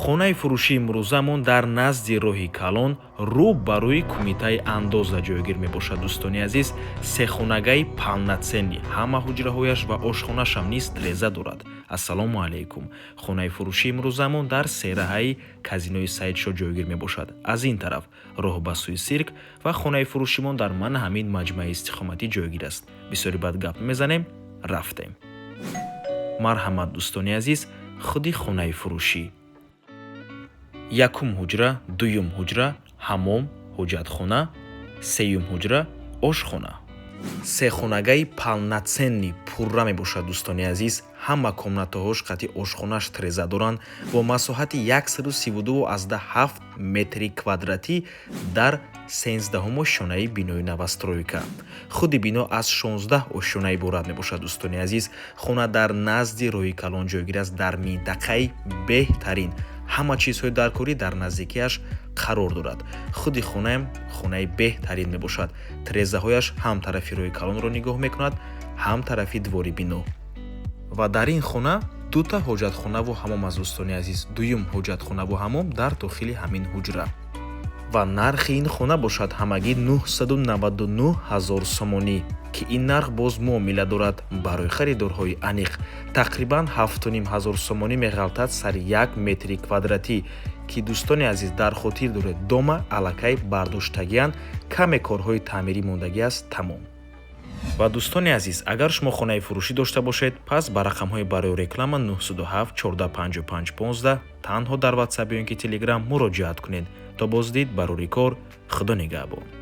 Хонаи фурӯшии имрӯзамон дар назди роҳи калон, рӯ ба рӯи кумитаи андоза ҷойгир мебошад. Дӯстони азиз, сехонагаи полноценный, ҳама ҳуҷраҳояш ва ошхонашам низ треза дорад. Ассалому алайкум! Хонаи фурӯшии имрӯзамон дар сераҳаи казинои Саидшо ҷойгир мебошад. Аз ин тараф роҳ ба сӯи сирк ва хонаи фурӯшимон дар мана ҳамин маҷмӯаи истиқоматӣ ҷойгир аст. Бисёри бад гап мезанем, рафтем. Марҳамат, дӯстони азиз, худи хонаи фурӯшӣ: якум ҳуҷра, дуюм ҳуҷра, ҳамом, ҳоҷатхона, сеюм ҳуҷра, ошхона. Сехонагаи полноценный, пурра мебошад. Дӯстони азиз, ҳама комнатаҳош қати ошхонаш треза доранд, бо масоҳати 132,7 метри квадратӣ дар 13-ум ошёнаи бинои новостройка. Худи бино аз 16 ошёна иборат мебошад. Дӯстони азиз, хона дар назди роҳи калон ҷойгир аст, дар минтақаи беҳтарин, ҳама чизҳои даркорӣ дар наздикиаш қарор дорад. Худи хонаам хонаи беҳтарин мебошад. Трезаҳояш ҳам тарафи роҳи калонро нигоҳ мекунад, ҳам тарафи двори бино. Ва дар ин хона дута ҳоҷатхонаву ҳамом аст. Дӯстони азиз, дуюм ҳоҷатхонаву ҳамом дар дохили ҳамин ҳуҷра. Ва нархи ин хона бошад ҳамагӣ 999 ҳазор сомонӣ, ки ин нарх боз муомила дорад барои харидорҳои аниқ. Тақрибан 7,5 ҳазор сомонӣ меғалтад сари як метри квадратӣ, ки, дӯстони азиз, дар хотир доред, дома аллакай бардоштагианд, каме корҳои таъмирӣ мондагӣ аст, тамом. Ва, дӯстони азиз, агар шумо хонаи фурӯшӣ дошта бошед, пас ба рақамҳои барои реклама 907 14 55 15 танҳо дар Ватсап ё ин ки Телеграм муроҷиат кунед. То боздид, барори кор, Худо нигаҳбон.